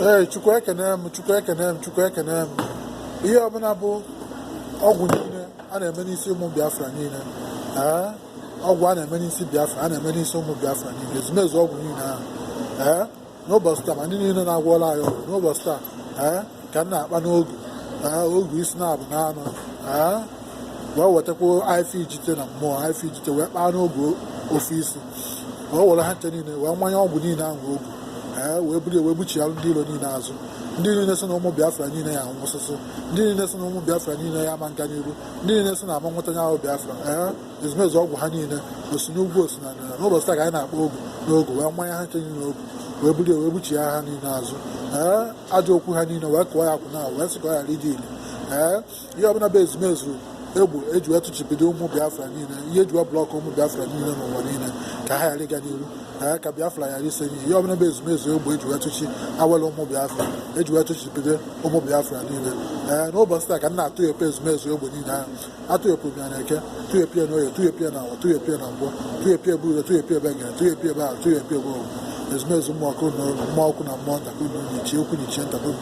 Ee, Chukwu ekene m, Chukwu ekene m, Chukwu ekene m. Ihe ọbụla bụ ọgwụ niile a na-eme n'isi ụmụ Biafra niile, ee, ọgwụ a na-eme n'isi Biafra, a na-eme n'isi ụmụ Biafra niile, ezumezu ọgwụ niile ahụ, ee, n'ụbọchị taa, ma ndị niile na-agwọla anyị ọgwụ n'ụbọchị taa, ee, ka m na-akpa n'ogu, ee, ogu isi na-abụ na anụ, ee, wee wetakwa ife ijite na mmụọ ife ijite, wee kpaa n'ogu ofu isi, wee were ha nche niile wee mmanya ọgwụ niile ahụ ogu, ee, wee buru wee gbuchialụ ndị iro niile azụ, ndị niile sị na ụmụ Biafra niile ya anwụsịsị, ndị niile sị na ụmụ Biafra niile ya ama nga n'iru, ndị niile sị na ama nweta ya ahụ Biafra. Ee, ezumezu ọgwụ ha niile osi n'ugwu, osi na ndịda, n'ụbọchị taa ka anyị na-akpọ ogu n'ogu, wee mmanya ha nche niile ogu, wee buru wee gbuchie ha niile azụ. Ee, ajọ okwu ha niile wee kụọ ya akwụ na wee sị ka ọ ghara ịdị ile. Ee, ihe ọbụla bụ ezumezu egwu eji wee tụchibido ụmụ Biafra niile, ihe eji wee block ụmụ Biafra niile n'ụwa niile ka ha ghara ịga n'iru, ee, ka Biafra ghara ise n'ihe, ihe ọbụla bụ ezumezu egwu eji wee tụchi awele ụmụ Biafra, eji wee tụchibido ụmụ Biafra niile, ee, n'ụbọchị taa ka m na-atụghepụ ezumezu egwu niile ahụ. Atụghepụ ya na Eke, tụghepụ ya n'Oye, tụghepụ ya na Awọ, tụghepụ ya na Nkwọ, tụghepụ ebe Udo, tụghepụ ebe Ngene, tụghepụ ebe ahụ, tụghepụ ebe Ogwu. Ezumezu mmụọ ọkụ na mmụọ ọkụ na mmụọ nta kunu na ichie okwu na ichie nta kunu,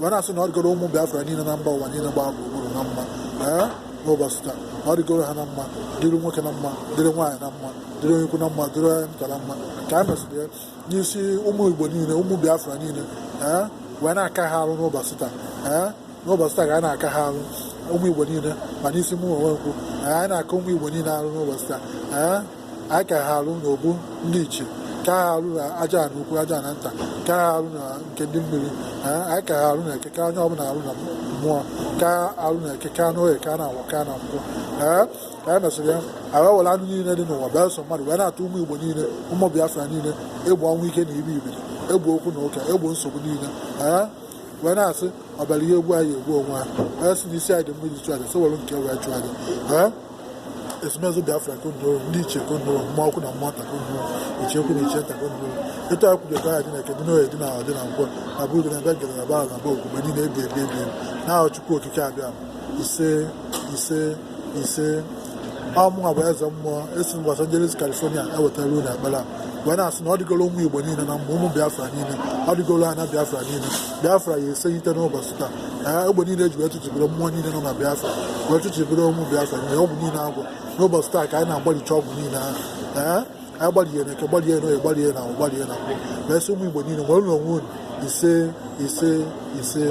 wee na-asị na ọ dịgoro ụmụ Biafra niile na mba ụwa niile gbaa gburugburu na mma. Ee, n'ụbọchị taa, na ọ dịgoro ha na mma, dịrị nwoke na mma, dịrị nwaanyị na mma, dịrị onye ukwu na mma, dịrị onye nta na mma, ka a mesịrị ya n'isi ụmụ Igbo niile, ụmụ Biafra niile. Ee, wee na-aka ha arụ n'ụbọchị taa. Ee, n'ụbọchị taa ka anyị na-aka ha arụ, ụmụ Igbo niile, ma n'isi mụ onwe nkwu. Ee, anyị na-aka ụmụ Igbo niile arụ n'ụbọchị taa. Ee, anyị ka ha arụ n'ogbu ndị ichie, ka ha arụ na aja na ukwu, aja na nta, ka ha arụ na nke ndị mmiri. Ee, anyị ka ha arụ na Eke, ka onye ọbụla arụ na mmụọ, ka arụ na Eke, ka na Oye, ka na Awọ, ka na Nkwọ. Ee, ka anyị mesịrị ya, anyị were anụ niile dị n'ụwa bịa so mmadụ wee na-atụ ụmụ Igbo niile, ụmụ Biafra niile egbu ọnwụ ike na ibe ibiri, egbu okwu na ụka, egbu nsogbu niile. Ee, wee na-asị ọbara ihe egwu anyị egbu onwe ha, wee sị na isi anyị dị mma iji chụ aja, sị were nke wee chụọ aja. Ee, ezumezu Biafra kundoro, ndị ichie kundoro, mmụọ ọkụ na mmụọ nta kundoro, ichie okwu na ichie nta kundoro. Etu anyị kwudo ka anyị dị na Eke, dị n'Oye, dị na Awọ, dị na Nkwọ, na bụ Udo, na ebe Ngene, na be ahụ, na be Ogwu, mgbe niile ebi ebi ebi ebi na aha Chukwu Okike abịa. Ise, ise, ise. Ọmụnwa bụ eze mmụọ esi m Los Angeles, California ewetara unu ekpere a, wee na-asị na ọ dịgoro ụmụ Igbo niile na mma, ụmụ Biafra niile, ọ dịgoro ha na Biafra niile. Biafra ya esenyite n'ụbọchị taa. Ee, egbe niile eji wee tụchibiro mmụọ niile nọ na Biafra, wee tụchibiro ụmụ Biafra niile ọgwụ niile agwụ, n'ụbọchị taa ka anyị na-agbalicha ọgwụ niile ahụ. Ee, anyị gbalie na Eke, gbalie na Oye, gbalie na Awọ, gbalie na Nkwọ, wee sị ụmụ Igbo niile nwere onwe unu. Ise, ise, ise.